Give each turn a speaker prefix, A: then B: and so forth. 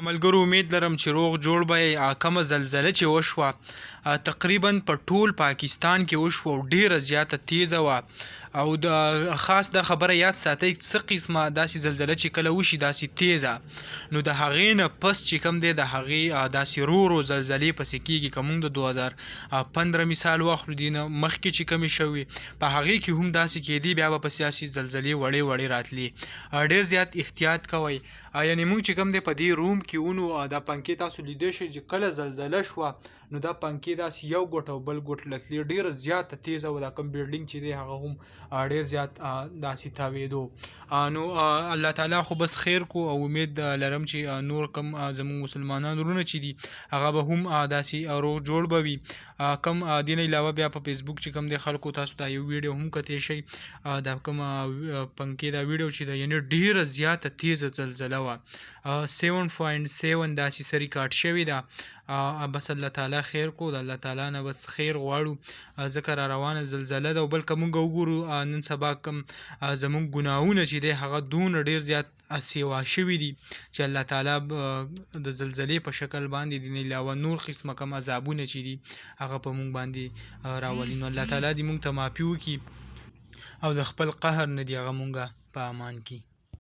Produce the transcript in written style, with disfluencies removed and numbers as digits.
A: ملګرو امید لرم چې روغ جوړ به یې. کومه زلزله چې وشوه تقریبا په ټول پاکستان کې وشوه او ډیره زیاته تیزه وه. او د خاص دا خبره یاد ساتئ، څه قسمه داسې زلزله چې کله وشي داسې تیزه، نو د هغې نه پس چې کوم دی د هغې داسې رو رو زلزلې پسې کیږي. که مونږ د 2015 مثال واخلو، دې نه مخکې چې کومې شوې په هغې کې هم داسې کېدې، بیا به پسې داسې زلزلې وړې وړې راتلې. ډېر زیات احتیاط کوئ. یعنی مونږ چې کوم دی په دې روم کې ونو، دا پنکې تاسو لیدی شئ چې کله زلزله شوه نو دا پنکې داسې یو ګوټ او بل ګوټ لتلې، ډېره زیاته تیزه وه. دا کوم بلډینګ چې دی هغه هم ډېر زیات داسې تاوېدو. نو الله تعالی خو بس خیر کو، او امید لرم چې نور کوم زموږ مسلمانان وروڼه چې دي هغه به هم داسې روغ جوړ به وي. کوم دین علاوه بیا په فیسبوک چې کوم دی خلکو تاسو دا یو ویډیو هم کتی شئ، دا کوم پنکې دا ویډیو چې ده، یعنی ډېره زیاته تیزه زلزله وه، 7.7 داسې څه ریکارډ شوې ده. بس الله تعالی خیر کو، د الله تعالی نه بس خیر غواړو، ځکه را روانه زلزله ده. او بل که مونږ وګورو نن سبا کوم زمونږ ګناهونه چې دی هغه دونه ډېر زیات سیوا شوي دي چې الله تعالی د زلزلې په شکل باندې د علاوه نور قسمه کوم عذابونه چې دي هغه په مونږ باندې راولي. نو الله تعالی دې مونږ ته معافي وکړي او د خپل قهر نه دې هغه مونږه په امان کړي.